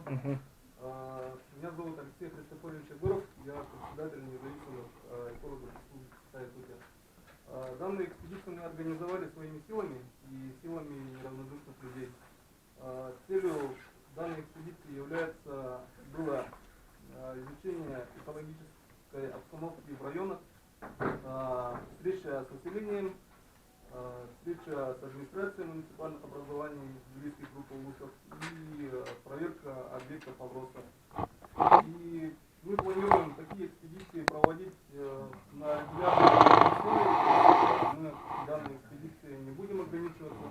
Меня зовут Алексей Христофорович Егоров, я председатель независимых экологов Республики Саха-Якутия. Данную экспедицию мы организовали своими силами и силами неравнодушных людей. Целью данной экспедиции является было изучение экологической обстановки в районах, встреча с населением, встреча с администрацией муниципальных образований близких групп улусов и проверка объектов АВРОСА. И мы планируем такие экспедиции проводить на регулярной основе. Мы данной экспедиции не будем ограничиваться.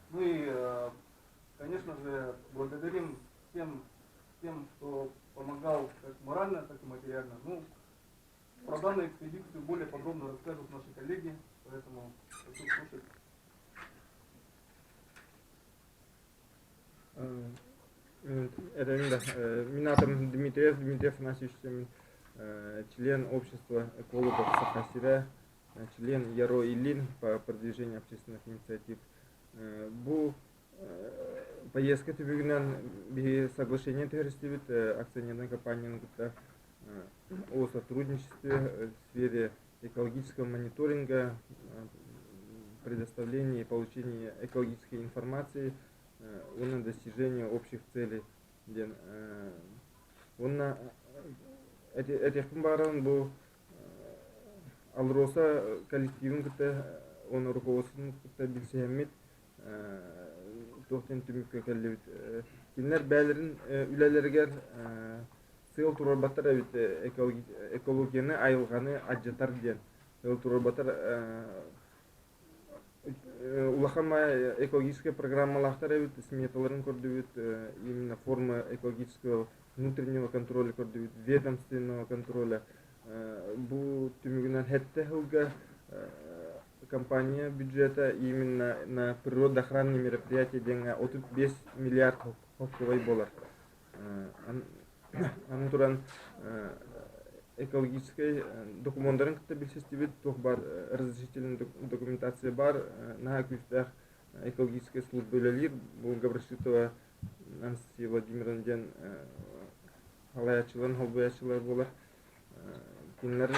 Ну и, конечно же, благодарим всем тем, кто помогал как морально, так и материально. Ну, про данную экспедицию более подробно расскажут наши коллеги, поэтому прошу слушать. Это мин аатым Дмитриев Дмитрий Афанасьевич, член общества экологов Саха сирэ, член Яро Илин по продвижению общественных инициатив. Бу поездка түбүгүнэн биһи соглашение түһэристибит акционернай компанияны кытта о сотрудничестве в сфере экологического мониторинга, предоставлении и получении экологической информации уонна достижения общих целей диэн уонна этиэхпин баҕарабын бу АЛРОСА коллективын кытта уонна руководствотун кытта билсиһэммит туох диэн түмүккэ кэллибит кинилэр бэйэлэрин үлэлэригэр сыал туруорбаттар эбит экологияны айылҕаны алдьатар диэн сыал туруорбаттар улахан экологическай программалаахтар эбит сметаларын көрдүбүт именно форма экологического внутреннего контроля көрдүбүт ведомственного контроля бу түмүгүнэн сэттэ сылга компания бюджета именно на природоохранные мероприятия диэҥҥэ 35 миллиард холкуобай буолар Аны туран экологическай докумуоннарын кытта билсистибит, туох баар разрешительный документация баар, наһаа күүстээх экологическая служба үлэлиир. Бу Габрашитова Анастасия Владимировна диэн салайааччыларын холбуйааччылар буолар. Кинилэр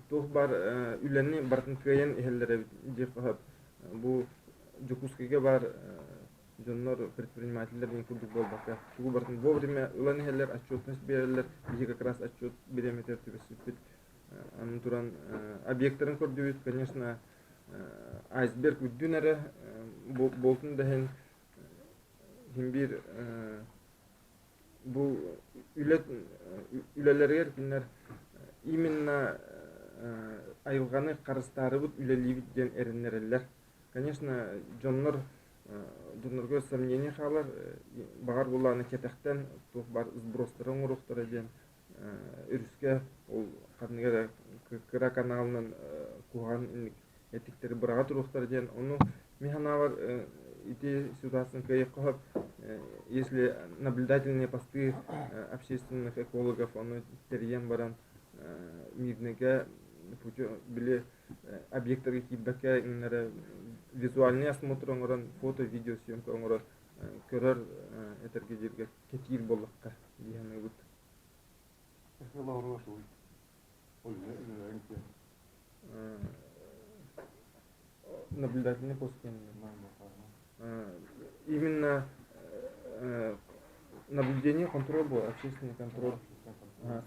туох баар үлэни барытын кыайан иһэллэр эбит диэххэ сөп. Бу Дьокуускайга баар дьоннор предпринимателлэр диэн курдук буолбакка, тугу барытын вовремя ылан иһэллэр, отчетность биэрэллэр. Биһиги как раз отчет бириэмэтигэр түбэспиппит. Аны туран объектарын көрдүбүт, конечно, айсберг үрдүн эрэ буолтун да иһин син биир бу үлэ үлэлэригэр кинилэр именно айылҕаны харыстаарыбыт үлэлиибит диэн эрэннэрэллэр. Конечно, дьоннор дьоннорго сомнение хаалар, баҕар буоллаҕына кэтэхтэн туох баар сбростары оҥоруохтара диэн өрүскэ ол ханнык эрэ кыра каналынан куһаҕан этиктэри быраҕа туруохтара диэн ону мин санаабар ити ситуацияны кыайыахха сөп если наблюдательные посты общественных экологов ону тэрийэн баран мирныйга били объектарга киирбэккэ иҥнэрэ визуальный осмотр оҥорон фото видеосъемка оҥорон көрөр этэргэ дииргэ кэтиир буоллахха дии саныыбыт. Наблюдательный пост Именно наблюдение, контроль был, общественный контроль,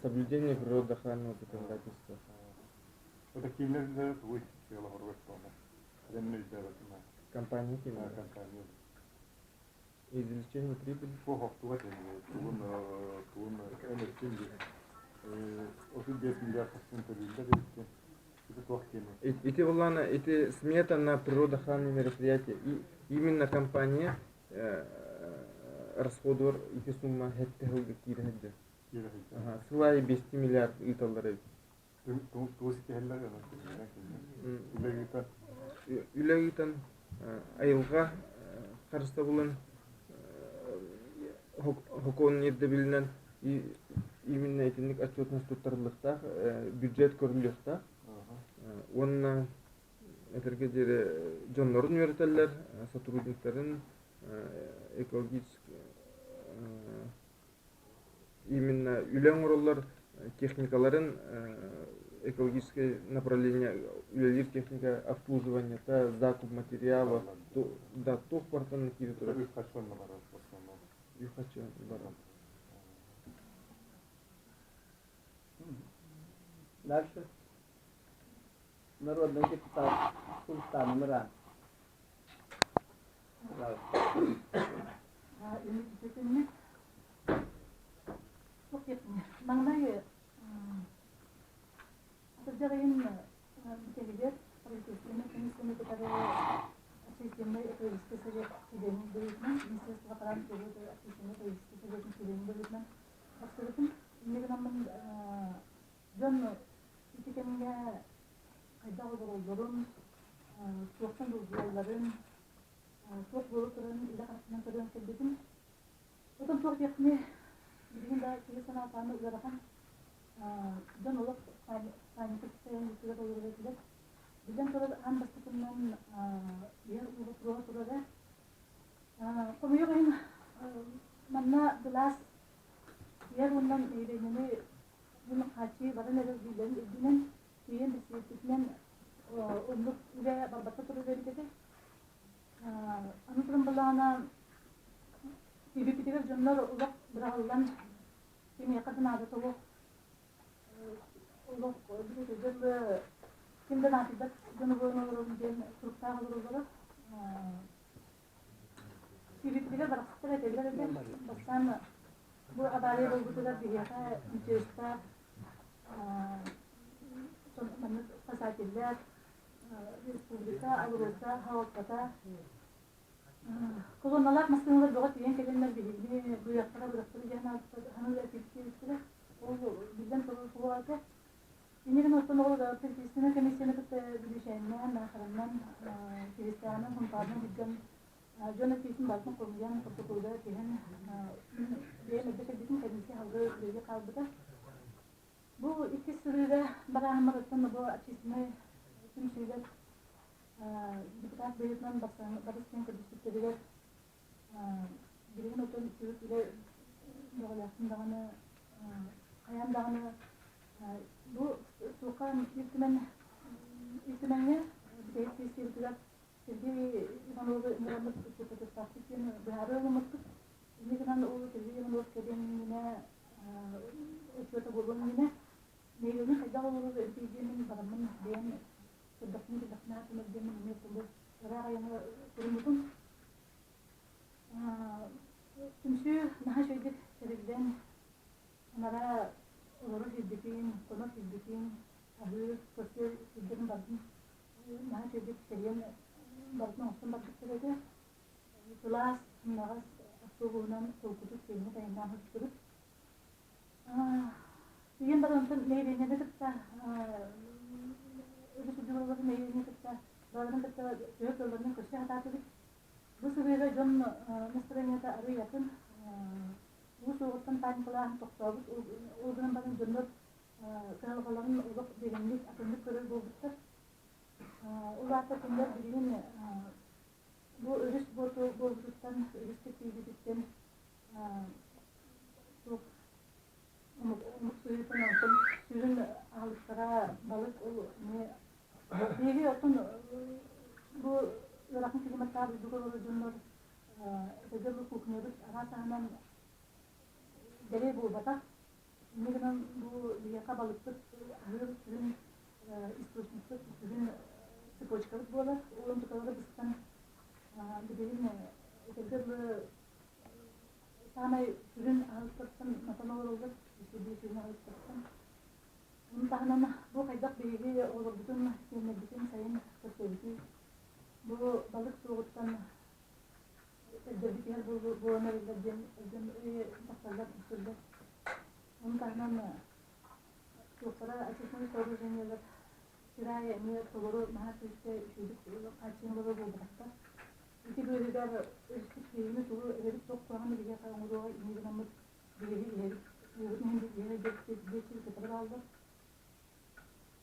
соблюдение природоохранного законодательства. Это кинилэр тугуй сыала Компания компания. Извлечение прибыли. Суох тугун тугун эмэртин 35 миллиард тахсан төлүүллэр эбит ити туох диэн Ити буллаана ити смета на природоохранные мероприятия. И именно компания расходуор ити сумма хэтте сылга киирэ сылдьар. Сыл аайы 2 миллиард ыыталлар эбит. Тугу ситиһэллэр үлэ ыытан Үлэ ыытан айылҕа харыстабылын сокуон ирдэбилинэн именно итинник отчетность туттарыллыахтаах, бюджет көрүллүөхтээх уонна этэргэ диэри дьоннорун үөрэтэллэр, сотрудниктарын. Экологический именно үлэ оҥороллор техникаларын экологическое направление үлэлиир техника обслуживаниета, закуп материала, да туох барытын киирэ турар. Үп-харчы онно барар в основном. Үп-харчы барар. Дальше. Народный депутат Султан Мыран. Маҥнай атырдьах ыйын бүтэһигэр правительственнай комиссияны кытары общественнай экологическай совет чилиэнин быһыытынан Министерство хараан общественнай экологическай советын чилиэнин быһыытынан тахсыбытым. Инньэ гынаммын дьон ити кэмҥэ хайдах олороллорун, туохтан долгуйалларын, туох буола турарын илэ харахпынан көрөн кэлбитим. Отон туох диэхпиний, билигин да киһи санаатаҕына ыарахан. Дьон олох паника состояниетыгар олорор этилэр. Биллэн турар, аан бастакыннан иһэр ууга туруора турара. Хомойуох иһин, манна былаас иһэр уонна нэһилиэнньэни мин хааччыйыы баран эрэр дииллэрин үрдүнэн, тиийэн билсибиппитинэн оннук үлэ барбакка турар эбит этэ. Аны туран былаана тиийбиппитигэр дьоннор олох быраҕыллан кимиэхэ да наадата суох олох дьон ким да наадыйбат дьону буолан олоробун диэн туруктаах олороллоро. Тиийбиппитигэр барахсаттар этэллэр этэ. Бастаан бу авария буолбутугар биһиэхэ МЧС-таах маннык спасателлэр республика АЛРОСА салалтата колонналаах массыыналар бөҕө тиийэн кэлэннэр биһигини быйахтара бырахтара диэн хаһан эппиттиэбиттэрэ. Ол биллэн турар суох этэ. Иннигин оттон ол правительственнай комиссияны кытта бүлүүчээннээн, Наахараннан, Киристээҕинэн, Сунтаарынан сылдьан дьон этиитин барытын хомуйан, протоколга түһэн бэйэм эрдэ кэлбитим, комиссия салгыы үлэлии хаалбыта. Бу иккис сырыыга барааһыммытыттан бу общественнай түмсүүлэр депутат быһыытынан барыс диэн көрдөспүттэригэр билигин отон түөрт үлэ бөҕөлөөхпүн даҕаны хайаан даҕаны бу туохха Ил Түмэн Ил Түмэҥҥэ бүтэһик сессиябытыгар Сергей Ивановы ыҥыраммыт учууталлаахпыт диэн быһаарыы ылыммыппыт. Инньэ гынан ол Сергей Иванов кэлиэн иннинэ учуота буолуон иннинэ нэһилиэнньэ хайдах олорор эбитий диэммин бараммын бэйэм көрдөхпүнэ билэхпинэ аатымар диэммин эмиэ бу ыраах айаҥҥа туруммутум. Түмсүү наһаа үчүгэйдик тэриллэн, анараа олорор сирбитин, хонор сирбитин, аһыыр, көрсөр сирдэрин барытын наһаа үчүгэйдик тэрийэн барытын оҥостон барбыттар этэ. Сылаас, сымнаҕас автобуһунан холкутук киэҥник айаннаан сылдьыбыт. Тиийэн баран онтон нэһилиэнньэни кытта өрүс үрдүгэр нэһилиэнньэни кытта барыларын кытта төһө кыалларынан көрсө сатаатыбыт. Бу сырыыга дьон настроениета арыый атын. Уу суоҕуттан паникалааһын тохтообут. Ол гынан баран дьоннор кыһалҕаларын олох дириҥник, атыннык көрөр буолбуттар. Ол аата кинилэр билигин бу өрүс буолбутуттан, өрүскэ тиийбититтэн туох омук сыһыытын онтон сүрүн аһылыктара балык ол эмиэ биһиги оттон бу ыарахан климаттаах дойдуга олорор дьоннор этэргэ бу кухнябыт араас аһынан дэлэй буолбатах. Инньэ гынан бу биһиэхэ балыкпыт аһыыр сүрүн источникпыт, сүрүн цепочкабыт буолар. Ол онтукалара быстан билигин этэргэ дылы саамай сүрүн аһылыктартан матан олороллор, үчүгэй сүрүн аһылыктартан. Ону таһынан бу хайдах биһиги оҕолорбутун, сиэннэрбитин сайын көрсөбүтүй? Бу балык суоҕуттан эрдэрбитигэр буолан эрэллэр диэн дьон тахсаллар, үксүллэр. Ону таһынан туохтара очистные сооружениелар сир аайы эмиэ толору наһаа күүскэ үчүгэйдик хааччыйыллара буолбатахтар. Ити быыһыгар өрүспүт киһини тугу эбэбит туох куһаҕан биһиэхэ оҥоруоҕа инньэ гынаммыт биһиги иһэбит уубут иһин иһэ диэччи кытары бааллар.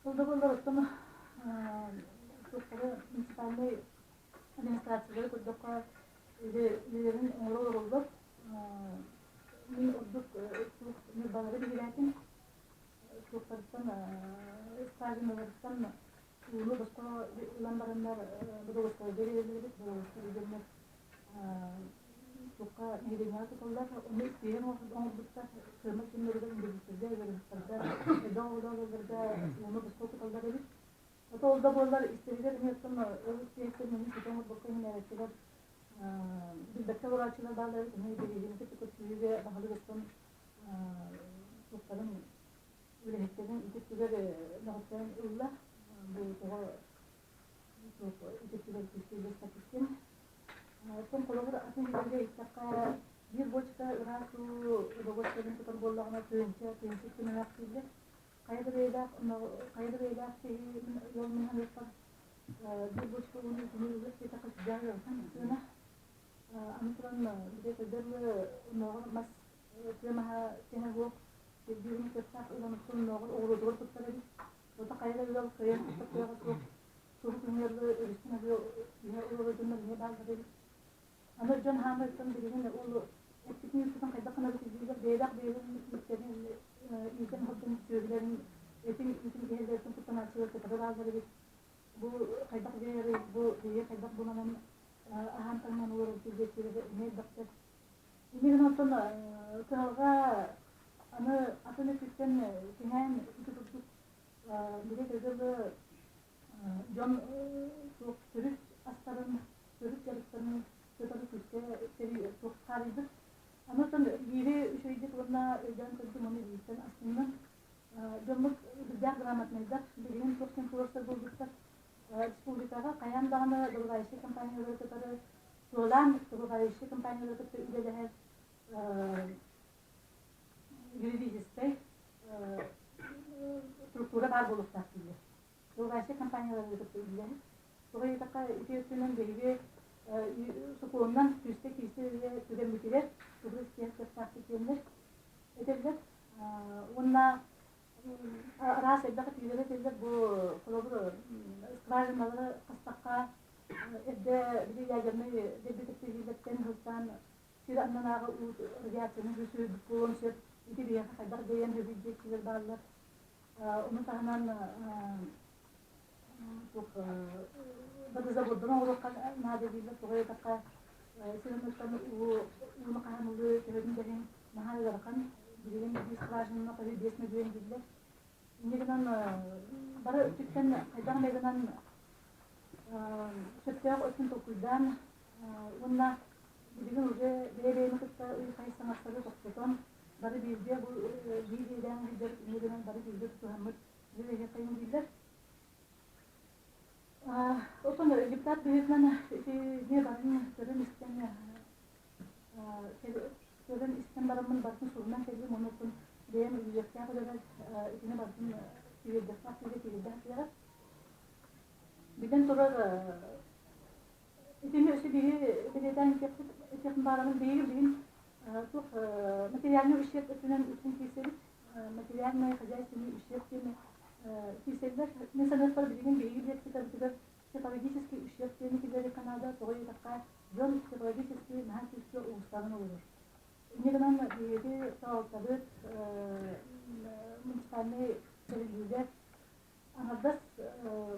Ол да буоллар оттон туохтары муниципальнай администрациялары көрдөххө. Үлэлэрин оҥоро олороллор. Мин ордук Ньурбалары биһирээтим. Суоппарыттан, скважиналарыттан ууну босхо ылан бараннар бодоруостарга биэрэллэр эбит. Бодоруостар дьоннор туохха нэһилиэнньэҕэ туталлар. Ону испииһэн оҥорбуттар. Кыаммат дьонноругар, инбэлииттэргэ, ыарыһахтарга, элбэх оҕолоох ыалларга ууну босхо куталлар эбит. Ото ол да буоллар истэригэр эмиэ оттон ол испииһэктэн маны ситэ оҥорбокко иһинээччилэр билбэккэ олорооччулар бааллар эбит. Ону биһигини кытта көрсүһүүгэ баһылык оттон туохтарын үлэһиттэрин ити өттүгэр мөҕүттэн ылла. Бу тоҕо туох ити өттүгэр күүскэ үлэспэппиккин. Оттон холобур атын сирдэргэ иһиттэххэ биир бочка ыраас уу удовольствиеларын тутар буоллаҕына тыһыынча тыһыынча икки дииллэр. Хайа да бэйэлээх хайа да бэйэлээх киһи ыал мунньахтар биир бочка ууну итини ылыах диэтэххэ сүрдээх ыарахан сыана. Аны туран бile көдөр оннооҕор мас тыа маһа тэһэ суох биирин кыттаах ылан оннооҕор оҕуруотугар туттар эбит. Ото хайа да ыал кыайан туттар кыаҕа суох. Суох күнүгэр өрүстэн аһыы иһэ олорор дьоннор эмиэ бааллар эбит. Аны дьон хаамыттан билигин ол эппитин үппүтүн хайдах гынабыт дииллэр бэйэлээх бэйэлэрин үүттэрин иитэн оһордон сүөһүлэрин этин үүтүн иһэллэриттэн куттанааччылар кытары бааллар эбит. Бу хайдах дьайарый, бу биһиги хайдах буланан аһаан таҥнан олорорбут диэччилэр эмиэ элбэхтэр. Инньэ гынан оттон кыһалҕа аны атын өттүттэн киҥээн ити курдук били көтөр дьон туох төрүт астарын, төрүт дьарыктарын кытары күүскэ туох хаарыйбыт. Аны оттон биири үчүгэйдик уонна өйдөөн көрдүм, ону бииртэн астынным. Дьоммут үрдээх грамотнайдар, билигин туох сенсорстар буолбуттар. Республикаҕа хайаан даҕаны добывающай компаниялары кытары чуолаан добывающай компаниялары кытта үлэлэһэр юридическай структура баар буолуохтаах дииллэр. Добывающай компаниялары кытта үлэлэһэр. Тоҕо диэтэххэ, ити өттүнэн биһиги сокуонунан күүскэ киирсэ түгэммитигэр тугу истиэх кыахтаахпыт диэннэр этэллэр. Уонна араас элбэх этиилэри этэллэр. Бу холобур скважиналары хастахха эрдэ били ядернай дэлби тэптиилэртэн сылтаан сир аннынааҕы уу радиацияны сүһүрбүт буолуон сөп. Ити биһиэхэ хайдах дьайан сөбүй диэччилэр бааллар. Ону таһынан туох водозабордарын оҥоруохха наада дииллэр. Тоҕо диэтэххэ сир анныттан уу ууну хаһан ылыы төһөтүн да иһин наһаа ыарахан. Билигин биир скважинаны хаһыы 5 мөлүйүөн дииллэр. Инньэ гынан бары өттүттэн хайдах эмэ гынан сөптөөх өттүн толкуйдаан уонна билигин уже бэйэ-бэйэни кытта ый-хай саҥарсары тохтотон бары бииргэ бу биир иэдээн сылдьар инньэ гынан бары бииргэ тутуһаммыт үлэлэһиэххэйиҥ дииллэр. Оттон депутат быһыытынан итини барын көрөн-истэн көрөн-истэн бараммын барытын сурунан кэллим уонна оттон бэйэм үлэлиэхтээх үлэбэр итини барытын тириэрдэхтээх сиргэ тириэрдэх этилэрэ. Биллэн турар, итини өссө биһи бэлиэтээн этиэхпин баҕарабын, биһиги билигин туох материальнай ущерб өттүнэн үксүн киирсэбит. Материальнай хозяйственный ущерб диэн киирсэллэр. Мин саныахпар билигин биһиги биэрбитигэр психологический ущерб диэни киллэриэххэ наада. Тоҕо диэтэххэ, дьон психологически наһаа күүскэ уустаан олорор. Инньэ гынан биһиги салалтабыт муниципальнай тэриллиилэр аҥардас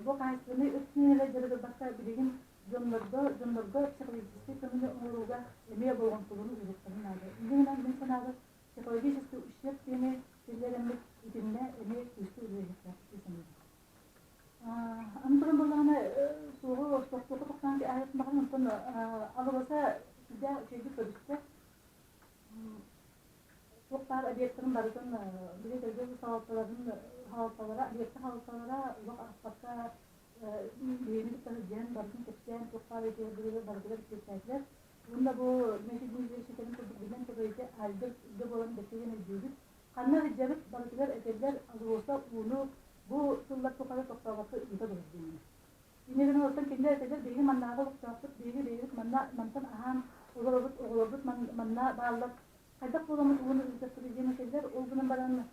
бу хаһаайыстыбаны өттүнэн эрэ дьарыгырбакка билигин дьоннорго дьоннорго психологическай көмөнү оҥорууга эмиэ болҕомтолорун ууруктарын наада. Инньэ гынан мин санаабар психологический ущерб диэни киллэрэммит итиннэ эмиэ күүскэ үлэлэһиэхтээх дии саныыбын. Аны туран буоллаҕына суоҕу тохтуохха тохтоон аһыахпын баҕарабын онтон АЛРОСА сүрдээх үчүгэйдик көрүстэ. Туох баар объектарын барытын били төргө салалталарын салалталара объекта салалталара олох аахпакка биһигини кытта сылдьыһан барытын кэпсээн туох баар этиһэр барытыгар эппиэттээтилэр. Уонна бу Дмитрий Дмитриевич этэрин курдук биллэн турар ити Альберт үрдэ буолан бэркэ өйдүүбүт. Ханна сылдьабыт барытыгар этэллэр АЛРОСА ууну бу сыллар тухары тохтообокко ыыта турар диэннэр. Инньэ гынан оттон кинилэр этэллэр биһиги маннааҕы олохтоохпут, биһиги бэйэбит манна мантан аһаан олоробут, оҕолорбут манна бааллар. Хайдах буоламмыт ууну ыытыахпытый диэн этэллэр. Ол гынан баран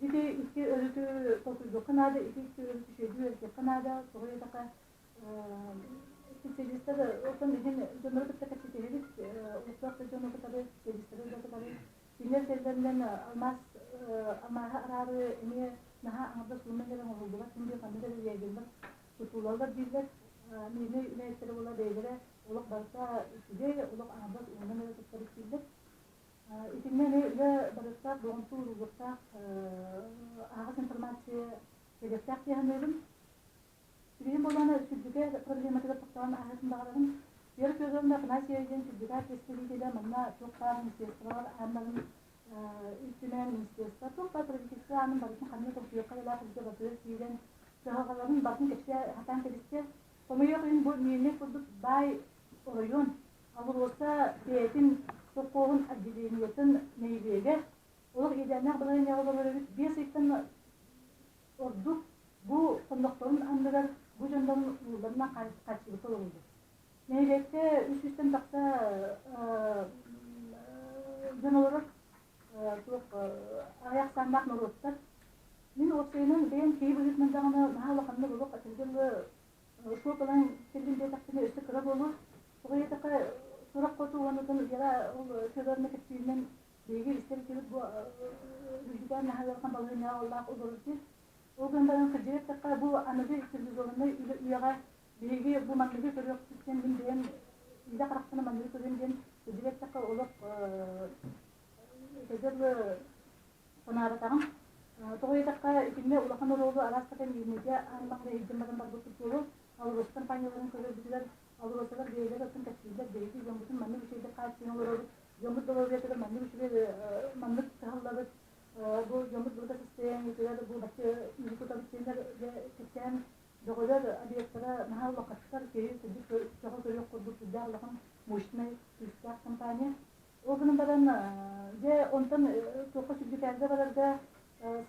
ити икки өрүтү толкуйдуохха наада, ити икки өрүтү үчүгэйдик үөрэтиэххэ наада. Тоҕо диэтэххэ специалистар отон иһин дьоннору кытта кэпсэтиһэбит, олохтоох да дьону кытары, специалистары да кытары. Кинилэр этэллэринэн алмаас алмааһы араары эмиэ наһаа аҥардас уунан эрэ оҥоһуллубат, син биир ханнык эрэ реагеннар тутуулаллар дииллэр. Мииринэй үлэһиттэрэ буола бэйэлэрэ олох барыта үчүгэй, олох аҥардас уунан эрэ туттарбыт дииллэр. Итиннэ эмиэ үлэ барыахтаах, болҕомто ууруллуохтаах, аһаҕас информация кэлиэхтээх дии саныыбын. Билигин буоллаҕына сүрдүкээр проблематыгар тохтоон ааһыахпын баҕарабын. Вера Федоровна Афанасьева диэн сүрдүкээр представителэ манна туох баар министерстволар ааннарын Ил Түмэн, министерство, туох баар правительство аанын барытын ханна толкуйуохха айылаах илдьэ барытыгар киирэн кыһалҕаларын барытын кэпсээ сатаан кэбистэ. Хомойуох иһин бу Мииринэй курдук баай оройуон АЛРОСА бэйэтин сопхуоһун отделениетын нэһилиэгэ олох иэдээннээх балаһыанньаҕа олорор эбит. 5 ыйтан ордук бу хоннохторун анныгар бу дьоннорун уулларынан хааччыйбакка олороллор. Нэһилиэккэ үс сүүстэн тахса дьон олорор, туох аҕыйах ахсааннаах норуоттар. Мин уопсайынан бэйэм киһи быһыытынан даҕаны наһаа улаханнык олох этэргэ дылы шок ылан кэллим диэтэхпинэ өссө кыра буолуо. Тоҕо диэтэххэ сурах хоту уонна Вера ол Федоровна кэпсииринэн Биһиги истэр этибит бу үрдүкээн наһаа ыарахан балаһыанньаҕа оллаах олорор диэн. Ол гынан баран кырдьыга эттэххэ, бу аныгы цивилизованнай үлэ үйэҕэ биһиги бу манныгы көрүөхпүт диэн мин бэйэм илэ харахпына манныгы көрүөм диэн кырдьыга эттэххэ олох этэргэ дылы санаабатаҕым. Тоҕо диэтэххэ, итиннэ улахан оруолу араас хатан медиа аан маҥнай илдьэн баран барбыппыт буолуо. АЛРОСА компанияларын көрөрбүтүгэр АЛРОСАлар бэйэлэрэ оттон кэпсииллэр, биһиги дьоммутун маннык үчүгэйдик хааччыйан олоробут, дьоммут доруобуйатыгар маннык үчүгэй маннык кыһаллабыт, бу дьоммут благосостояниетыгар бу бачча үүтү кутабыт диэннэр дьэ кэпсээн бөҕөлөр объектара наһаа улахаттар, киһи кырдьык сөҕө көрүөх курдук сүрдээх улахан мощнай күүстээх компания. Ол гынан баран дьэ онтон туохха сүрдүкээлгэ барарга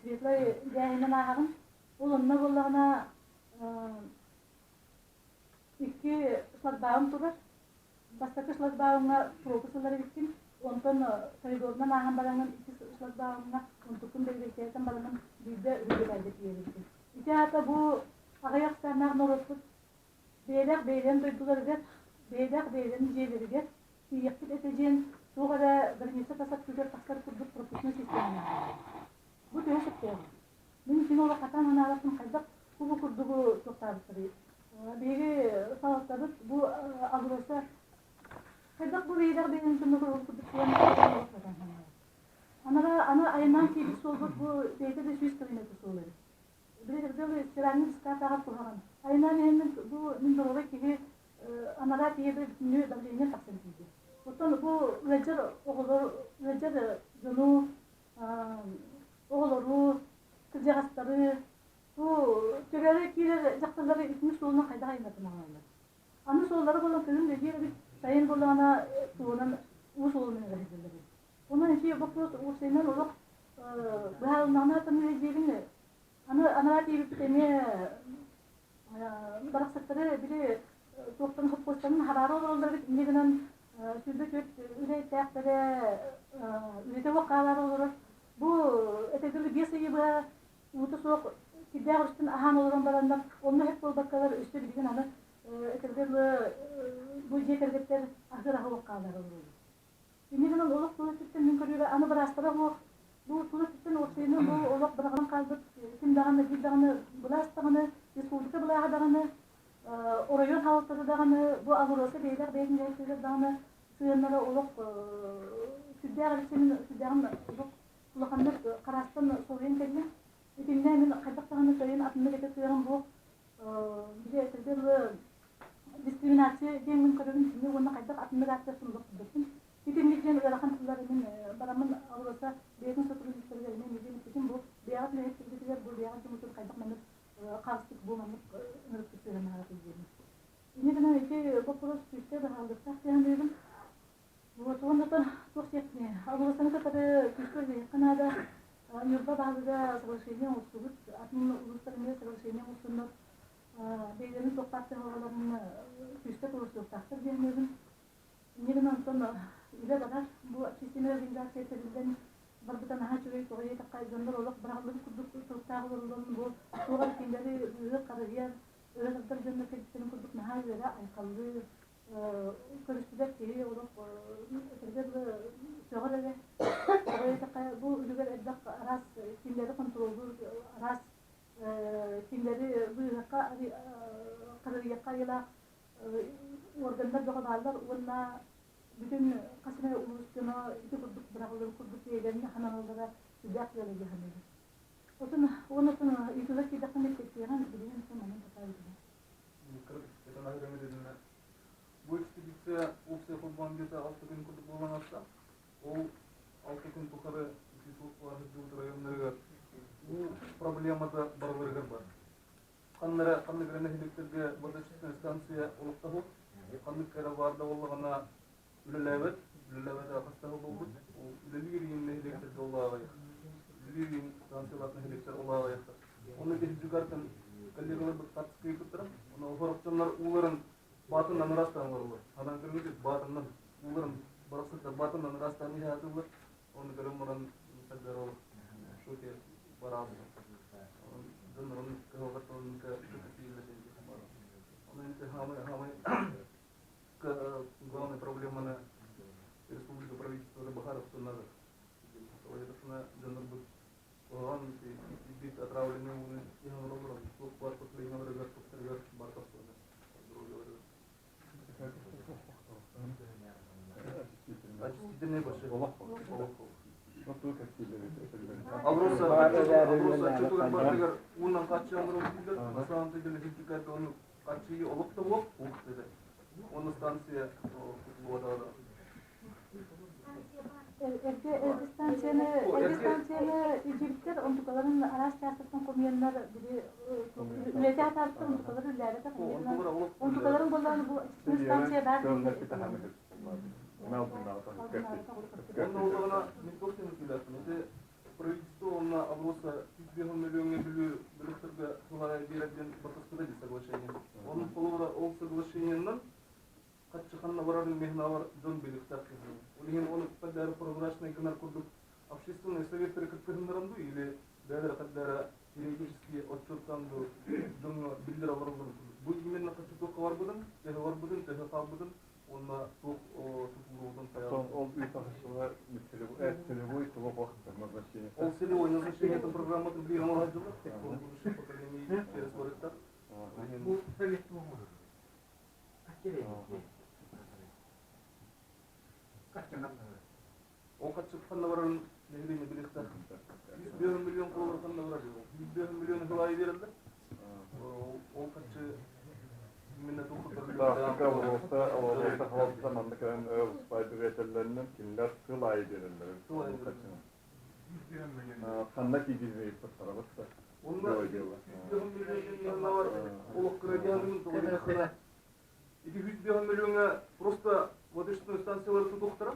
Светлай дьээһинэн ааһаҕын. Ол онно буоллаҕына Икки шлагбаум турар. Бастакы шлагбаумҥа пропуск ылар эбиккин, онтон коридорунан ааһан бараҥҥын икки шлагбаумҥа онтуккун бэрэбиэркэлэтэн бараҥҥын биирдэ үрдүкэлгэ тиийэр эбиккин. Ити аата бу аҕыйах ахсааннаах норуоппут бэйэлээх бэйэлэрин дойдуларыгар, бэйэлээх бэйэлэрин дьиэлэригэр тиийиэхпит этэ диэн туох эрэ граница тас өттүгэр тахсар курдук пропускной системаны Бу төһө сөптөөҕүй? Мин син олох хатаан санаабаппын хайдах кубу курдугу туохтаабыттарый? Биһиги салалтабыт бу АЛРОСА хайдах бу бэйэлээх бэйэлэрин дьоннору ол курдук сыан олох хатаан санаабат. Анара аны айаннаан киирбит суолбут бу бэйэтэ да 100 километр суол эбит. Билэр стиральный дискатааҕар куһаҕан. Айаннаан иһэммин бу мин доруобай киһи анараа тиийэ бүтүннүү давление тахсан тиийдэ. Оттон бу ыалдьар оҕолор ыалдьар дьону оҕолору, кырдьаҕастары, бу төрөөрү киирэр дьахталлары итинник суолунан хайдах айаннатан аҕалаллар. Аны суоллара буолан кыһын бэлиэр эбит, сайын буоллаҕына туһунан уу суолунан эрэ сылдьаллар эбит. Онон ити боппуруос уопсайынан олох быһаарылыннаҕына атынныыр диэбин аны анараа тиийбиппит эмиэ барахсаттары били туохтан хоппуостарын хараара олороллор эбит инньэ гынан 24 үлэһиттээхтэрэ үлэтэ суох хаалаары олорор. Бу этэргэ дылы 5 ыйы быһа уута суох кирдээх өрүстэн аһаан олорон бараннар онно сөп буолбаккалар өссө билигин аны этэргэ дылы бу дьиэ кэргэттэр аһыыр аһа суох хаалаары олороллор. Инньэ гынан олох тыл өттүттэн мин көрүүбэр аны быраастара суох. Бу тыл өттүттэн уопсайынан бу олох быраҕыллан хаалбыт ким даҕаны биир даҕаны былаас даҕаны республика былааһа даҕаны оройуон салалтата даҕаны бу АЛРОСА бэйэлээх бэйэтин дьайсыылар даҕаны сыһыаннара олох сүрдээх эрчимин сүрдээҕин олох улаханнык хараастан соһуйан кэллим. Итиннэ мин хайдах даҕаны кыайан атыннык этэ кыаҕым суох. Били этэргэ дылы дискриминация диэн мин көрөбүн итинник уонна хайдах атыннык ааттыахпын олох билбэппин. Итинник диэн ыарахан тыллар мин бараммын АЛРОСА бэйэтин сотрудниктарыгар эмиэ миигин эппитим бу бэйэҕит үлэһиттэргитигэр бу бэйэҕит дьоҥҥутун хайдах маннык хаалыстык бу маннык ыҥырыкпыт сыһыаннаһарый диэбин. Инньэ гынан ити боппуруос күүскэ быһаарыллыахтаах дии саныыбын. Вот уонна туох диэхпиний АЛРОСАны кытары күүскэ үлэлиэххэ наада. Ньурба баһылыга соглашение оҥостубут, атын улуустар эмиэ соглашение оҥостоннор бэйэлэрин туохтаах кыһалҕаларын күүскэ туруорсуохтаахтар дии саныыбын. Инньэ гынан онтон үлэ барар. Бу общественнай организация тэриллэн барбыта наһаа үчүгэй тоҕо диэтэххэ дьоннор олох быраҕыллыбыт курдук туруктаах олороллорун бу туох эрэ кинилэри быыһыыр харыһыйар. Өрө тардар дьоннор кэлбиттэрин курдук наһаа үөрэ айхаллыы көрүстүлэр киһи олох этэргэ дылы сөҕөр эрэ. Тоҕо диэтэххэ бу үлүгэр элбэх араас кинилэри хонтуруоллуур араас кинилэри быыһыахха харыйыахха айылаах органнар бөҕө бааллар уонна бүтүн хас эмэ улуус дьоно ити курдук быраҕыллыбыт курдук бэйэлэрин хананаллара сүрдээх дьыала дии саныыбын. Отун уонна отун ыйытыылар киирдэххинэ кэпсиэҕим билигин отун манан такаа ыйытыгар. Бу экспедиция уопсай холбоон где-то алта күн курдук буолан ааста. Ол алта күн тухары ити суох сылдьыбыт районнарыгар уу проблемата барыларыгар бар. Ханна эрэ ханнык эрэ нэһилиэктэргэ водочистная станция олохтоһу, ханнык эрэ баар да буоллаҕына үлэлээбэт, үлэлээбэтэ хастаһы буолбут. Ол үлэлиир иин нэһилиэктэргэ ол аҕыйах. Үлэлиир иин станциялаах нэһилиэктэр ол аҕыйахтар. Онно биһиги коллегаларбыт хаартыска ыыппыттара. Онно сорох дьоннор ууларын баатынан ыраастаан олороллор. Анан көрүҥүт баатынан ууларын барахсаттар баатынан ыраастаан иһэ атыллар. Оны көрөн баран сардар ол шоке бараабыт. Дьоннорун кыһалҕаттан Оны хамай хамай главная проблема на республика правительства баһаар охсуннар. Дьоннорбут куһаҕан киирбит отравленный ууну иһэн олороллор, туох баар поселениеларыгар, тустарыгар бар тахсаллар. Очистительный большой. Алроса, Алроса отчетугар бардыгар уунан хааччыйан олорор На самом деле хинчикайга ону хааччыйыы олох да буох, ух деді. Оны станция кутулуода. Эргэ эргэ станцияны эргэ станцияны илдьибиттэр онтукаларын араас чаастартан хомуйаннар били үлэтэ атаабыттар онтукалары үллээбэтэх онтукаларын буоллаҕына бу станция баар Онно олоҕуна мин туох диэн этиилээхпин ити правительство уонна АЛРОСА 105 миллиоҥҥа Бүлүү бөлөхтөргө сылаайа биэрэр диэн батыспыта дии соглашение. Онон холобура ол соглашениеннан хаччы ханна барарын мехнавар дьон билиэхтээх киһи. Ол иһин ону кытта прозрачный гынар курдук общественный советтары кыттыһыннаран дуу или бэйэлэрэ хаддара периодически отчуоттаан дуу дьоҥҥо биллэрэ олороллорун курдук. Бу именно хаччы туохха барбытын, төһө барбытын, төһө хаалбытын уонна туох тутуллубутун хайаан. Ол ыытахсыла целевой туох назначение. Ол целевой назначение программатын билигин оҥоро сылдьаллар. Будущее поколение через барыттар. Бу совет туох Ол хаччы ханна барарын нэһилиэнньэ билиэхтээх. 105 миллион холобур ханна барар? 105 миллион хылаайы биэрэллэр. Ол хаччы именно Тактика Алроса, Алроса халалта манна кэлэн успайдыга этэллэринэн кинилэр сыл аайы биэрэллэр. Ханна тиийдин ыйыппыттара да. Онно олох кырадианын тоҕо Ити 105 миллиоҥҥа просто водочную станциялары тутуохтара.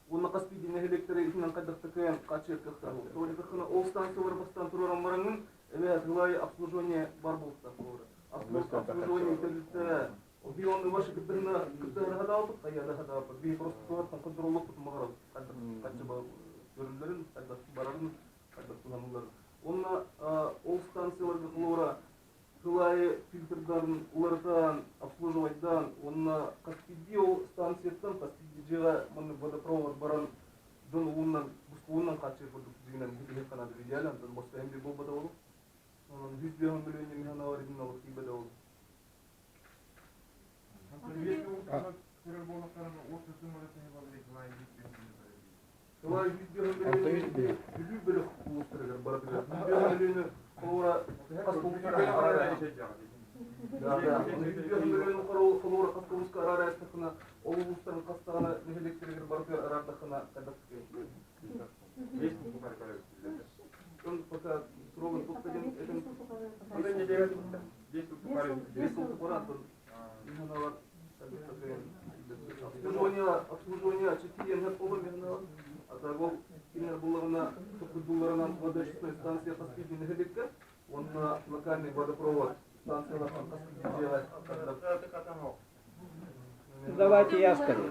Уонна хас биирдии нэһилиэктэри итинэн хайдах да кыайан хааччыйар кыахтаах. Тоҕо диэтэххинэ ол станциялары бастаан туруоран бараҥҥын эбээ сылай обслуживание бар буолуохтаах буолара. Обслуживание тэрилтэ би оны ваши кыттыһына кыттыһына хатаабыт, хайыана хатаабыт. Би просто туораттан контроллуохпутун баҕарабыт. Хайдах хаччы көрүллэрин, хайдах барарын, хайдах туһанылларын. Уонна ол станцияларга холобура сыл аайы фильтрдарын уларытан, обслуживайдаан уонна хас биирдии ол станцияттан хас биирдии дьиэҕэ маннык водопровод баран дьон уунан буску уунан хааччыйар курдук дьиҥинэн биһиэхэ наада идеально онтон босхо эмби буолбата болу онон 105 миллион миһанавар идин олох тиийбэтэ болу Сылай 105 миллион Бүлүү бөлөх улуустарыгар барытыгар 105 миллиону холобура хас улууска холобура хас улууска араара астахына ол улуустарын хастаҕына нэһилиэктэригэр барытыгар араардахына хайдах пока срогун тутта диэн этэн 5 сыл тухары механалар обслуживание обслуживание четири боло механалар а так ол кинилэр буллаҕына токкудулларынан водочистной станция хас биирдии нэһилиэккэ уонна локальный водопровод станциялартан хас биирдии дьиэҕэ Давайте я скажу.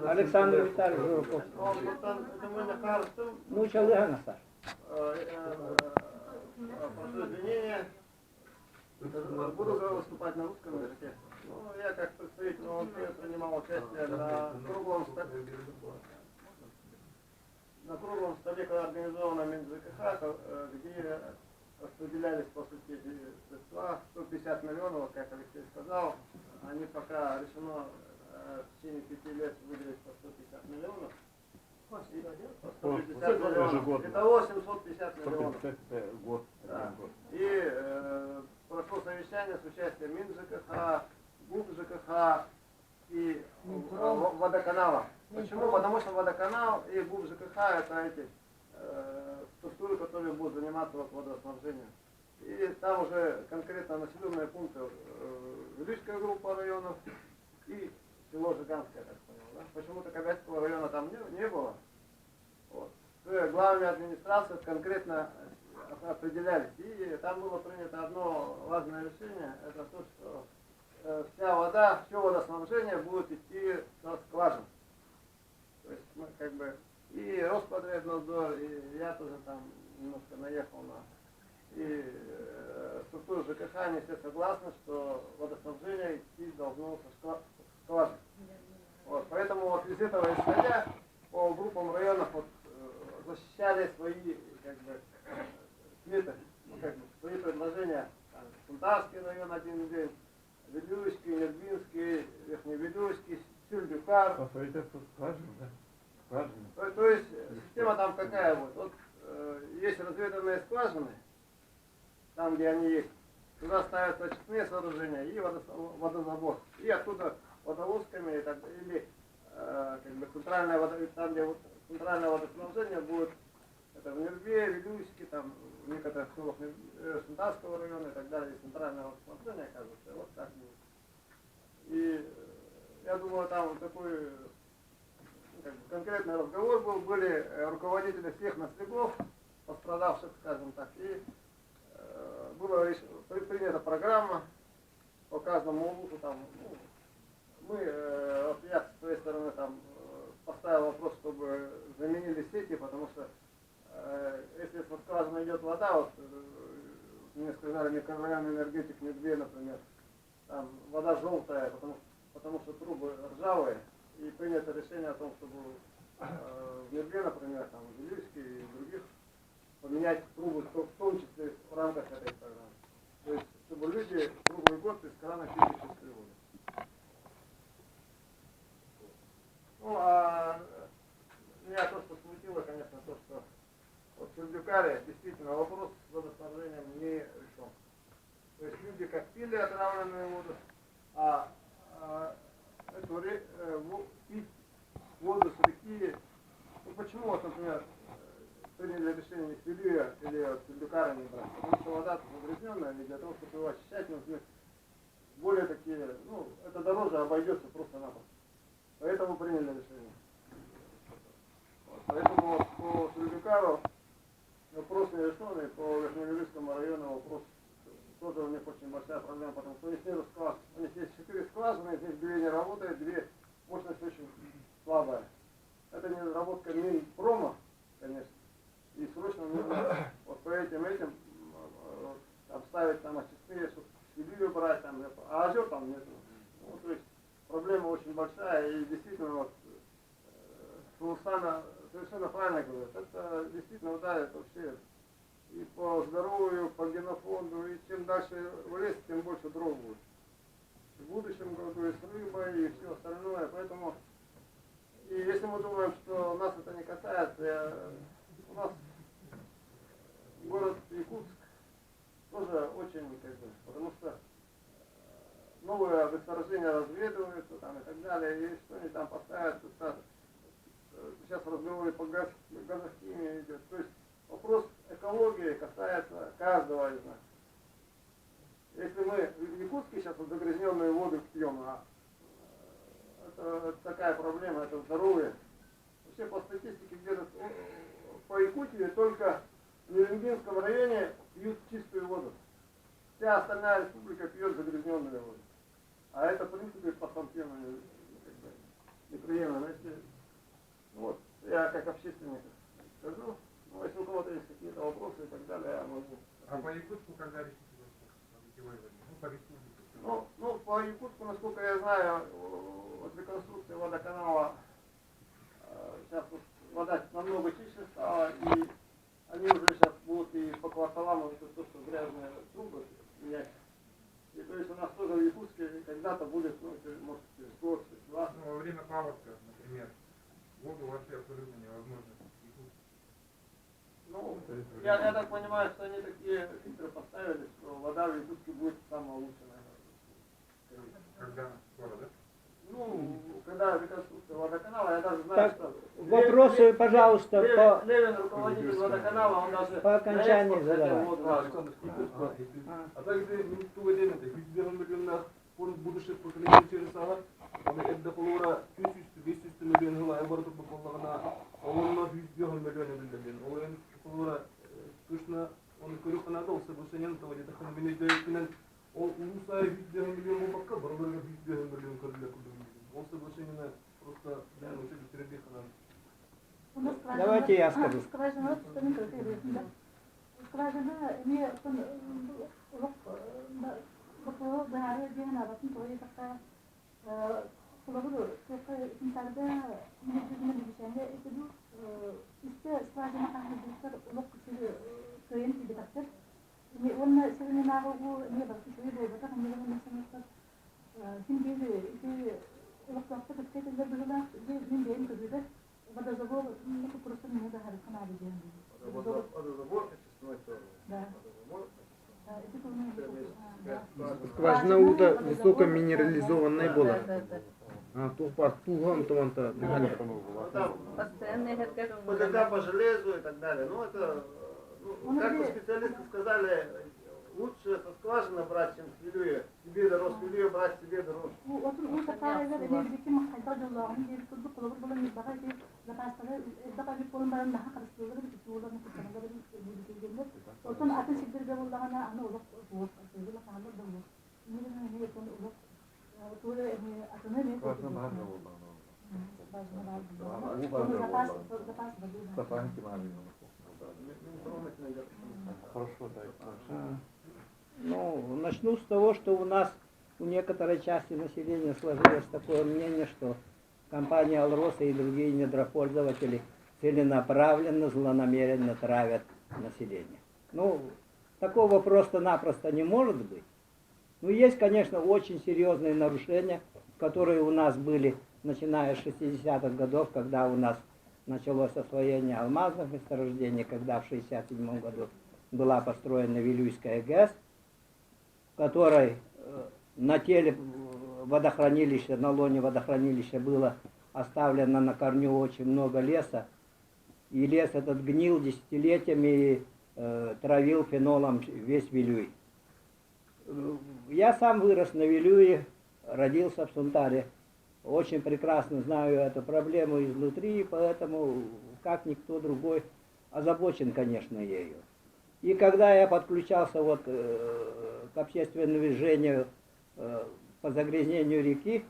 Александр Витальевич Журков. Ну, чалыһаҥастар. Прошу извинения. Буду выступать на русском языке. Ну, я как представитель ОНП принимал участие на круглом столе, когда организована МинЖКХ, где распределялись, по сути, эти средства, 150 миллионов, как Алексей сказал, они пока решено в течение 5 лет выделить по 150 миллионов. По 150 миллионов. Ежегодно. Итого 750 миллионов. 150 это год. Да. Один год. И прошло совещание с участием МинЖКХ, ГУП ЖКХ и водоканала. Почему? Потому что водоканал и ГУП ЖКХ — это эти структуры, которые будут заниматься вот водоснабжением. И там уже конкретно населенные пункты, Вилюйская группа районов и село Жиганское, я так понял. Да? Почему-то Кобяцкого района там не было. Вот. С главами администрации конкретно определялись. И там было принято одно важное решение, это то, что вся вода, все водоснабжение будет идти со скважин. То есть мы как бы и Роспотребнадзор, и я тоже там немножко наехал на и структуру ЖКХ, они все согласны, что водоснабжение идти должно со скважин. Вот, поэтому вот из этого исходя, по группам районов вот, защищали свои как бы, сметы, ну, как бы, свои предложения. Там, Сунтарский район один день, Вилюйский, Нербинский, Верхневилюйский, Сюльдюкар. По строительству скважин, да? Скважины. То есть система там какая будет? Вот есть разведанные скважины, там, где они есть, туда ставятся очистные сооружения и водозабор. И оттуда водовозками и так, или как бы центральное водо, там, где вот центральное водоснабжение будет, это в Нюрбе, Вилюйске, там, в некоторых селах Сунтарского района и так далее, и центральное водоснабжение, оказывается, вот так будет. И я думаю, там такой ну, как бы конкретный разговор был, были руководители всех наслегов, пострадавших, скажем так, и была принята программа по каждому улусу, там, ну, мы, вот я с своей стороны там поставил вопрос, чтобы заменили сети, потому что если с скважины идет вода, вот мне сказали, микрорайон Энергетик Нюрбе, например, там вода желтая, потому что трубы ржавые, и принято решение о том, чтобы в Нюрбе, например, там, в Вилюйске и в других поменять трубы, в том числе в рамках этой программы. То есть, чтобы люди круглый год из крана пили чистую воду. Ну, а меня то, что смутило, конечно, то, что вот в Сюльдюкаре действительно вопрос с водоснабжением не решен. То есть люди как пили отравленную воду, а эту пить воду с реки, ну почему вот, например, приняли решение с Вилюя или от Сюльдюкара не брать? Потому что вода загрязненная, и для того, чтобы его очищать, нужны более такие, ну, это дороже обойдется просто-напросто. Поэтому приняли решение. Вот, поэтому вот по Сюльдюкару вопрос не решен, и по Верхневилюйскому району вопрос тоже у них очень большая проблема, потому что у них нет скважин. У них есть четыре скважины, из них две не работают, две мощность очень слабая. Это не разработка Минпрома, конечно, и срочно нужно вот по этим там ставить там очистные, чтобы Сибирь брать, там, а озер там нет. Ну, то есть проблема очень большая, и действительно вот Султана совершенно правильно говорит, это действительно ударит вообще и по здоровью, по генофонду, и чем дальше в лес, тем больше дров будет. В будущем году и с рыбой, и все остальное, поэтому, и если мы думаем, что нас это не касается, у нас город Якутск тоже очень, как бы, потому что новые месторождения разведываются там и так далее, и что они там поставят, это, сейчас разговоры по газохимии идет. То есть вопрос экологии касается каждого из нас. Если мы в Якутске сейчас вот загрязненную воду пьем, а это такая проблема, это здоровье. Вообще по статистике где-то по Якутии только в Нерюнгринском районе пьют чистую воду. Вся остальная республика пьет загрязненную воду. А это, в принципе, по санпину как бы, неприемлемо. Если, ну вот, я как общественник скажу, ну, если у кого-то есть какие-то вопросы и так далее, я могу. знаю, вот реконструкция водоканала, сейчас вот вода намного чище стала, и они уже сейчас будут и по кварталам вот это то, что грязные трубы менять. И то есть у нас тоже в Якутске когда-то будет, ну, может, через год, через два. Ну, во время паводка, например, воду вообще абсолютно невозможно пить. Ну, я так понимаю, что они такие фильтры поставили, что вода в Якутске будет самая лучшая, наверное. Когда? Скоро, да? Ну, когда реконструкция водоканала, я даже знаю, Так, что... вопросы, пожалуйста, Левин, по- Левин, руководитель водоканала, он даже По окончании на экспорт хотел задавать. воду. Да, Александр, А также тугу этиэм этэ, 105 миллионнаах фонд будущих поколений через ааҕар, оны эрдэ холобура 300 500 миллион сыл аайы бара турбут буоллаҕына, онно 105 миллион эбиллэр диэн. Ол иһин холобура точно оны көрүөххэ наада, ол соглашениены тоҕо диэтэххинэ мин өйдөөбүппүнэн ол улуус аайы 105 миллион буолбакка, барыларыгар 105 миллион көрүллэр курдук өйдүүбүн. Ол соглашениены просто вообще бүтэрэрдиэххэ наада. Давайте я скажу. Скважина Скважина эмиэ олох боппуруоһу быһаарар диэн аабатын тоҕо диэтэххэ, холобур, туохха Сунтаарга мин Бүлүүчээҥҥэ этэ дуу, үстэ скважина хаһыйбыттар олох сири кыайан тиийбэтэхтэр. Уонна сирининааҕы уу эмиэ барыта үчүгэй буолбатах, эмиэ уонна саныахпар син биир ити олохтоохтор кытта этэллэр быһыылаах, мин бэйэм көрүүбэр водозабор просто мне быһаарыахха наада диэн. Водозабор очистной тоже. Да. Водозабор Скважина уута высокоминерализованнай буолар. Туох баар тууһа онто-манта Там ПДК по железу и так далее. Ну, это, ну, как специалисты сказали, лучше со скважины брать, чем с Вилюя. Себе дороже, с Вилюя брать себе дороже. Отун уу сапаарыгар эмиэ биликки хайдах дьоллооҕун диэбит курдук холобур буолан Ньурбаҕа ити запастары элбэх эбит буолан баран наһаа харыстыыллар эбит ууларын куттаналлар эбит дииллэр. Оттон атын сирдэргэ буоллаҕына аны олох суох атыылыла хаалар да олох. Эмиэ эмиэ оттон олох туора эмиэ атыны эмиэ Скважина баар да буоллаҕына Скважина баар буоллаҕына. Запас запас воды. Запас Хорошо, да. Ну, начну с того, что у нас у некоторой части населения сложилось такое мнение, что компания «Алроса» и другие недропользователи целенаправленно, злонамеренно травят население. Ну, такого просто-напросто не может быть. Ну, есть, конечно, очень серьезные нарушения, которые у нас были, начиная с 60-х годов, когда у нас началось освоение алмазных месторождений, когда в 1967 году была построена Вилюйская ГЭС, в которой на теле водохранилища, на лоне водохранилища было оставлено на корню очень много леса. И лес этот гнил десятилетиями и травил фенолом весь Вилюй. Я сам вырос на Вилюе, родился в Сунтаре. Очень прекрасно знаю эту проблему изнутри, поэтому, как никто другой, озабочен, конечно, ею. И когда я подключался вот к общественному движению по загрязнению реки,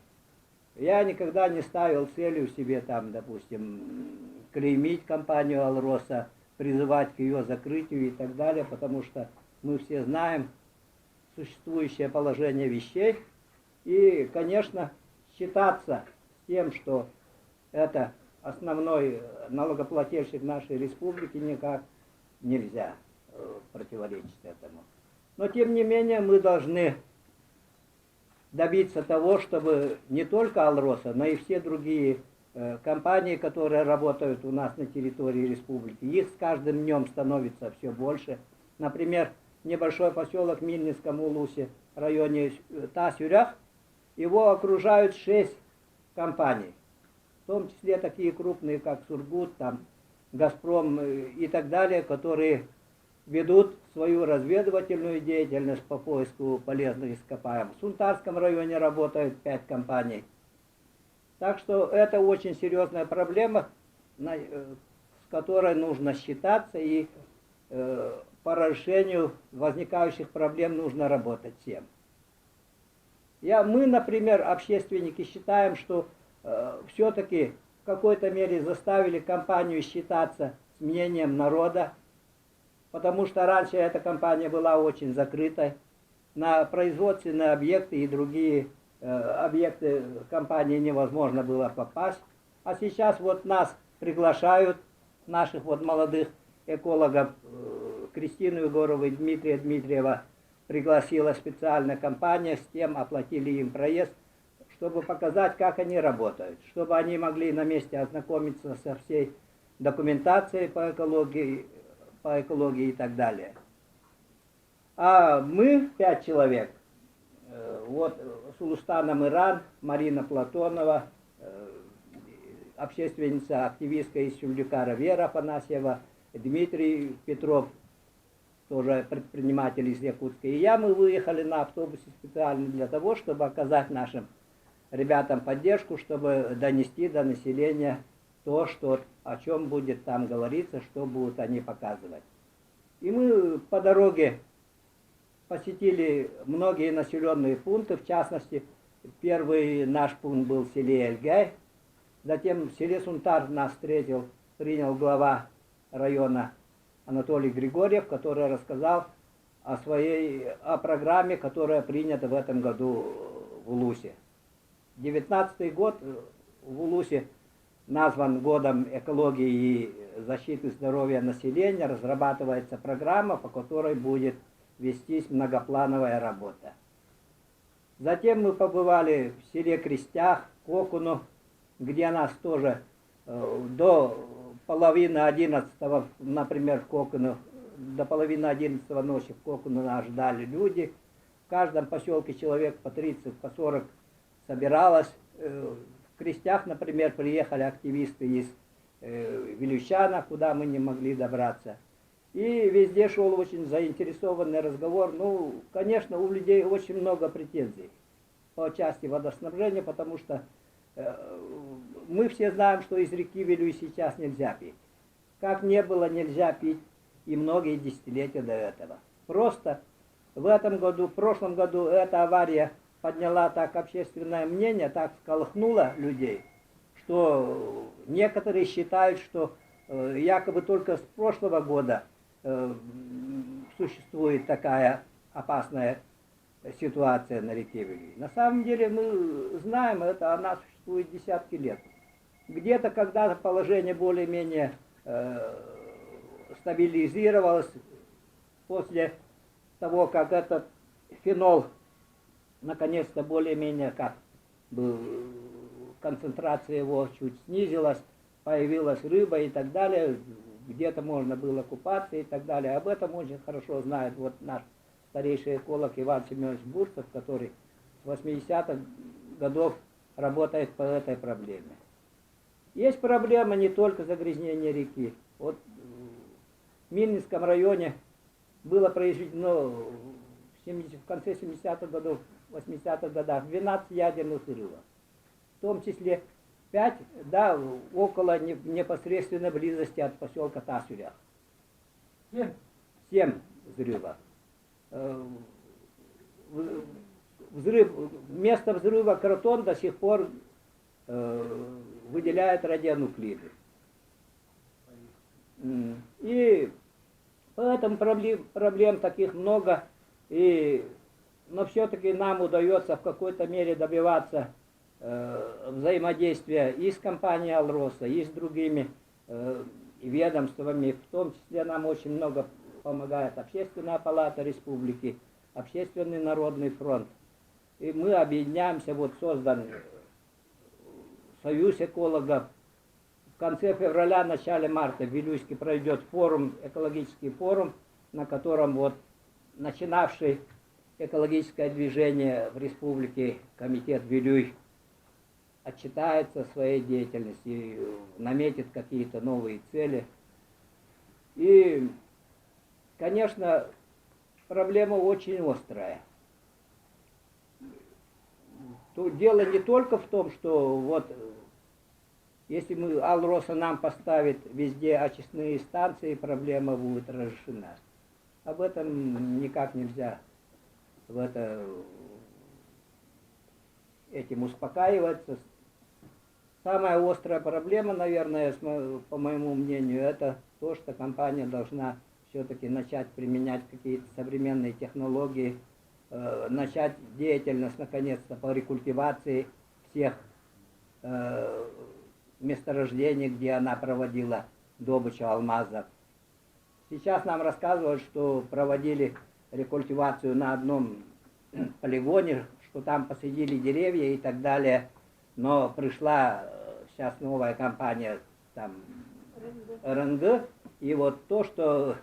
я никогда не ставил целью себе там, допустим, клеймить компанию «Алроса», призывать к ее закрытию и так далее, потому что мы все знаем существующее положение вещей. И, конечно, считаться с тем, что это основной налогоплательщик нашей республики, никак нельзя противоречить этому. Но, тем не менее, мы должны добиться того, чтобы не только «Алроса», но и все другие компании, которые работают у нас на территории республики, их с каждым днем становится все больше. Например, небольшой поселок в Мирнинском Улусе, районе Тас-Үрэх, его окружают шесть компаний, в том числе такие крупные, как Сургут, там, Газпром и так далее, которые ведут свою разведывательную деятельность по поиску полезных ископаемых. В Сунтарском районе работают пять компаний. Так что это очень серьезная проблема, с которой нужно считаться, и по решению возникающих проблем нужно работать всем. Мы, например, общественники, считаем, что все-таки в какой-то мере заставили компанию считаться с мнением народа, потому что раньше эта компания была очень закрытой. На производственные объекты и другие объекты компании невозможно было попасть. А сейчас вот нас приглашают, наших вот молодых экологов, Кристину Егорову и Дмитрия Дмитриева пригласила специальная компания, с тем оплатили им проезд, чтобы показать, как они работают, чтобы они могли на месте ознакомиться со всей документацией по экологии и так далее. А мы, пять человек, вот Сулустана Мыран, Марина Платонова, общественница, активистка из Сюлдюкара Вера Афанасьева, Дмитрий Петров, тоже предприниматель из Якутска. И я, мы выехали на автобусе специально для того, чтобы оказать нашим ребятам поддержку, чтобы донести до населения то, что, о чем будет там говориться, что будут они показывать. И мы по дороге посетили многие населенные пункты, в частности, первый наш пункт был в селе Эльгай, затем в селе Сунтар нас встретил, принял глава района Анатолий Григорьев, который рассказал о программе, которая принята в этом году в Улусе. 19 год в Улусе назван годом экологии и защиты здоровья населения. Разрабатывается программа, по которой будет вестись многоплановая работа. Затем мы побывали в селе Крестях, Кокуну, где нас тоже до 10:30, например, в Кокуну, до 10:30 ночи в Кокуну нас ждали люди. В каждом поселке человек по 30, по 40 собиралось. В Крестях, например, приехали активисты из Вилючана, куда мы не могли добраться. И везде шел очень заинтересованный разговор. Ну, конечно, у людей очень много претензий по части водоснабжения, потому что мы все знаем, что из реки Вилюй сейчас нельзя пить. Как не было нельзя пить и многие десятилетия до этого. Просто в этом году, в прошлом году эта авария подняла так общественное мнение, так всколыхнула людей, что некоторые считают, что якобы только с прошлого года существует такая опасная ситуация на реке Вилюй. На самом деле мы знаем, это она существует десятки лет. Где-то когда-то положение более-менее стабилизировалось после того, как этот фенол наконец-то более-менее как бы концентрация его чуть снизилась, появилась рыба и так далее, где-то можно было купаться и так далее. Об этом очень хорошо знает вот наш старейший эколог Иван Семенович Бурцев, который с 80-х годов работает по этой проблеме. Есть проблема не только загрязнения реки. Вот в Мирнинском районе было произведено в конце 70-х годов, 80-х годах 12 ядерных взрывов. В том числе 5, да, около непосредственной близости от поселка Тас-Үрэх. 7. 7 взрывов. Взрыв, место взрыва Кротон до сих пор выделяет радионуклиды. И поэтому проблем таких много, но все-таки нам удается в какой-то мере добиваться взаимодействия и с компанией «Алроса», и с другими ведомствами. В том числе нам очень много помогает Общественная палата республики, Общественный народный фронт. И мы объединяемся, вот создан Союз экологов. В конце февраля, начале марта в Вилюйске пройдет форум, экологический форум, на котором вот начинавший экологическое движение в республике комитет Вилюй отчитается о своей деятельности, наметит какие-то новые цели. И, конечно, проблема очень острая. Тут дело не только в том, что вот если мы Алроса нам поставит везде очистные станции, проблема будет разрешена. Об этом никак нельзя этим успокаиваться. Самая острая проблема, наверное, по моему мнению, это то, что компания должна все-таки начать применять какие-то современные технологии. начать деятельность наконец-то по рекультивации всех месторождений, где она проводила добычу алмазов. Сейчас нам рассказывают, что проводили рекультивацию на одном полигоне, что там посадили деревья и так далее. Но пришла сейчас новая компания, там, РНГ, и вот то, что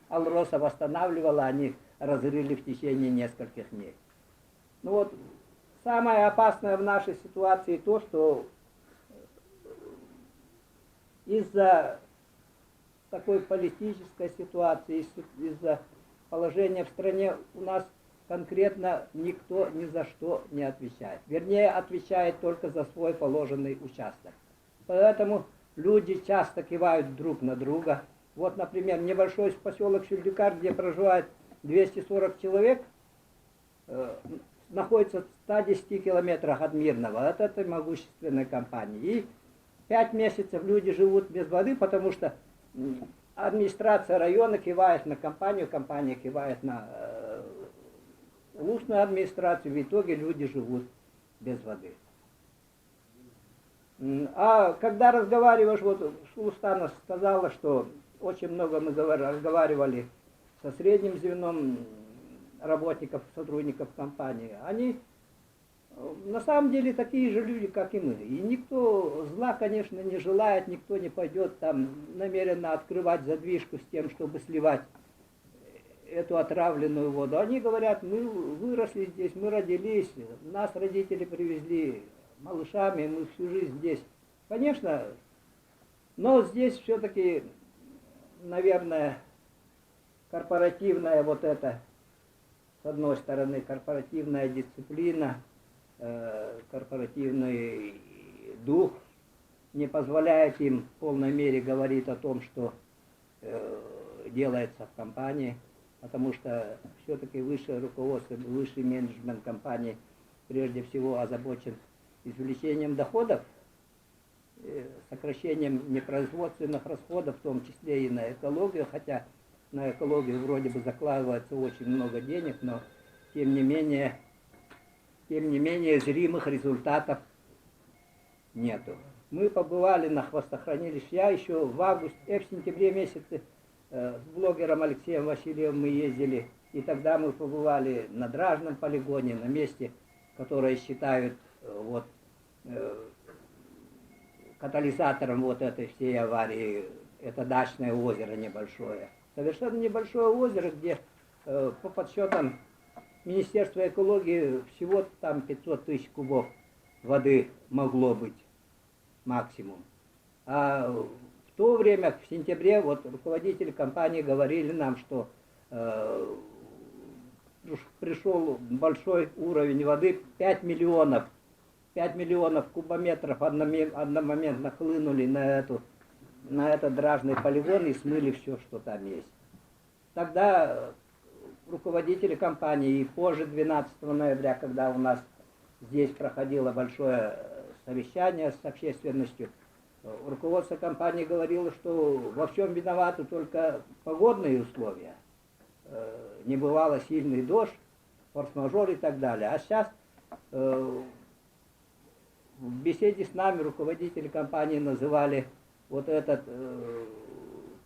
Алроса восстанавливала, они разрыли в течение нескольких дней. Ну вот, самое опасное в нашей ситуации то, что из-за такой политической ситуации, из-за положения в стране у нас конкретно никто ни за что не отвечает. Вернее, отвечает только за свой положенный участок. Поэтому люди часто кивают друг на друга. Вот, например, небольшой поселок Сюльдюкар, где проживает 240 человек, находится в 110 километрах от Мирного, от этой могущественной компании. И 5 месяцев люди живут без воды, потому что администрация района кивает на компанию, компания кивает на улусную администрацию, в итоге люди живут без воды. А когда разговариваешь, вот Сулустана сказала, что очень много мы разговаривали со средним звеном работников, сотрудников компании. Они на самом деле такие же люди, как и мы. И никто зла, конечно, не желает, никто не пойдет там намеренно открывать задвижку с тем, чтобы сливать эту отравленную воду. Они говорят: мы выросли здесь, мы родились, нас родители привезли малышами, мы всю жизнь здесь. Конечно, но здесь все-таки, наверное, корпоративная вот эта, с одной стороны, корпоративная дисциплина, корпоративный дух не позволяет им в полной мере говорить о том, что делается в компании, потому что все-таки высшее руководство, высший менеджмент компании прежде всего озабочен извлечением доходов, сокращением непроизводственных расходов, в том числе и на экологию, хотя на экологию вроде бы закладывается очень много денег, но тем не менее зримых результатов нету. Мы побывали на хвостохранилище. Я еще в августе, в сентябре месяце с блогером Алексеем Васильевым мы ездили, и тогда мы побывали на Дражном полигоне, на месте, которое считают вот катализатором вот этой всей аварии. Это дачное озеро небольшое. Совершенно небольшое озеро, где по подсчетам Министерства экологии всего там 500 тысяч кубов воды могло быть максимум. А в то время, в сентябре, вот руководители компании говорили нам, что пришел большой уровень воды, 5 миллионов, 5 миллионов кубометров одномоментно хлынули на этот дражный полигон и смыли все, что там есть. Тогда руководители компании и позже, 12 ноября, когда у нас здесь проходило большое совещание с общественностью, руководство компании говорило, что во всем виноваты только погодные условия. Не бывало сильный дождь, форс-мажор и так далее. А сейчас в беседе с нами руководители компании называли вот этот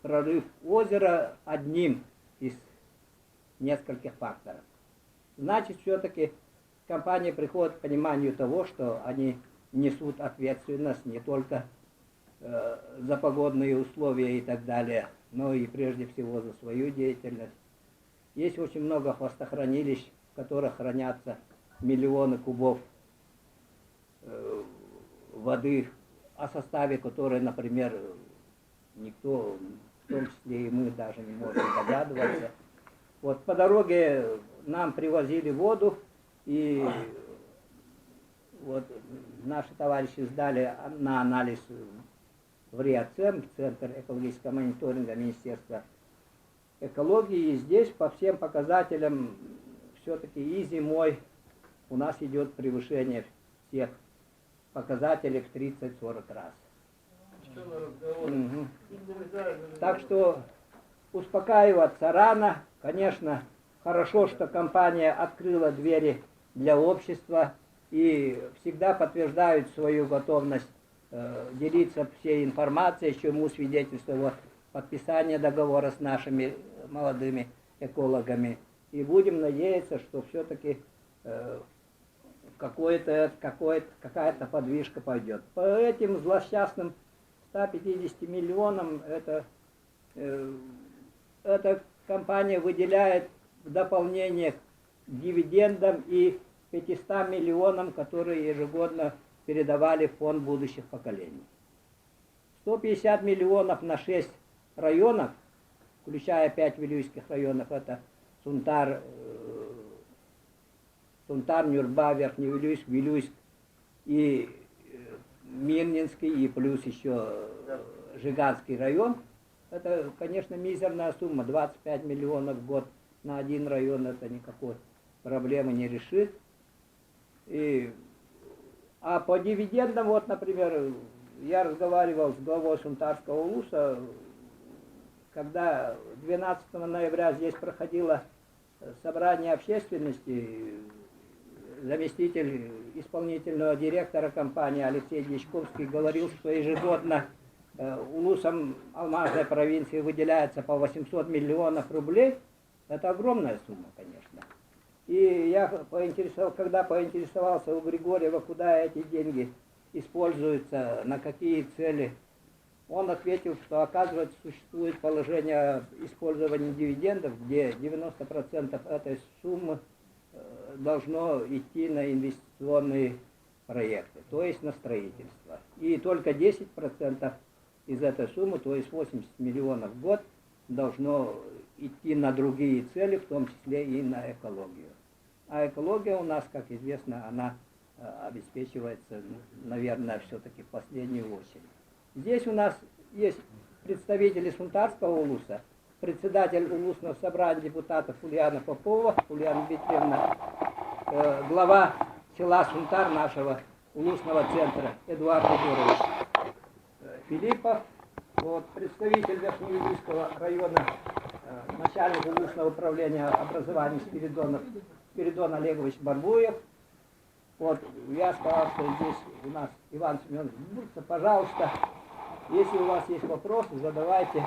прорыв озера одним из нескольких факторов. Значит, все-таки компания приходит к пониманию того, что они несут ответственность не только за погодные условия и так далее, но и прежде всего за свою деятельность. Есть очень много хвостохранилищ, в которых хранятся миллионы кубов воды, о составе которой, например, никто, в том числе и мы, даже не можем догадываться. Вот по дороге нам привозили воду, и вот наши товарищи сдали на анализ в РИАЦЭМ, Центр экологического мониторинга Министерства экологии. И здесь по всем показателям все-таки и зимой у нас идет превышение всех показателей в 30-40 раз. Мгм. Так что успокаиваться рано, конечно. Хорошо, что компания открыла двери для общества и всегда подтверждают свою готовность делиться всей информацией, чему свидетельство вот подписание договора с нашими молодыми экологами. И будем надеяться, что все-таки какое-то, какое какая-то подвижка пойдет. По этим злосчастным 150 миллионам это, эта компания выделяет в дополнение к дивидендам и 500 миллионам, которые ежегодно передавали в фонд будущих поколений. 150 миллионов на 6 районов, включая 5 вилюйских районов, это Сунтар, Сунтар, Нюрба, Верхневилюйск, Вилюйск и Мирнинский, и плюс еще Жиганский район. Это, конечно, мизерная сумма, 25 миллионов в год на один район, это никакой проблемы не решит. И, а по дивидендам, вот, например, я разговаривал с главой Сунтарского улуса, когда 12 ноября здесь проходило собрание общественности, заместитель исполнительного директора компании Алексей Дьячковский говорил, что ежегодно улусам алмазной провинции выделяется по 800 миллионов рублей. Это огромная сумма, конечно. И я поинтересовал, когда поинтересовался у Григорьева, куда эти деньги используются, на какие цели, он ответил, что, оказывается, существует положение использования дивидендов, где 90% этой суммы должно идти на инвестиционные проекты, то есть на строительство. И только 10% из этой суммы, то есть 80 миллионов в год, должно идти на другие цели, в том числе и на экологию. А экология у нас, как известно, она обеспечивается, наверное, все-таки в последнюю очередь. Здесь у нас есть представители Сунтарского улуса, председатель улусного собрания депутатов Ульяна Попова, Ульяна Дмитриевна, глава села Сунтар нашего улусного центра Эдуард Егорович Филиппов, вот, представитель Верхневилюйского района, начальник улусного управления образования Спиридонов, Спиридон Олегович Барбуев. Вот, я сказал, что здесь у нас Иван Семенович Бурца, пожалуйста, если у вас есть вопросы, задавайте.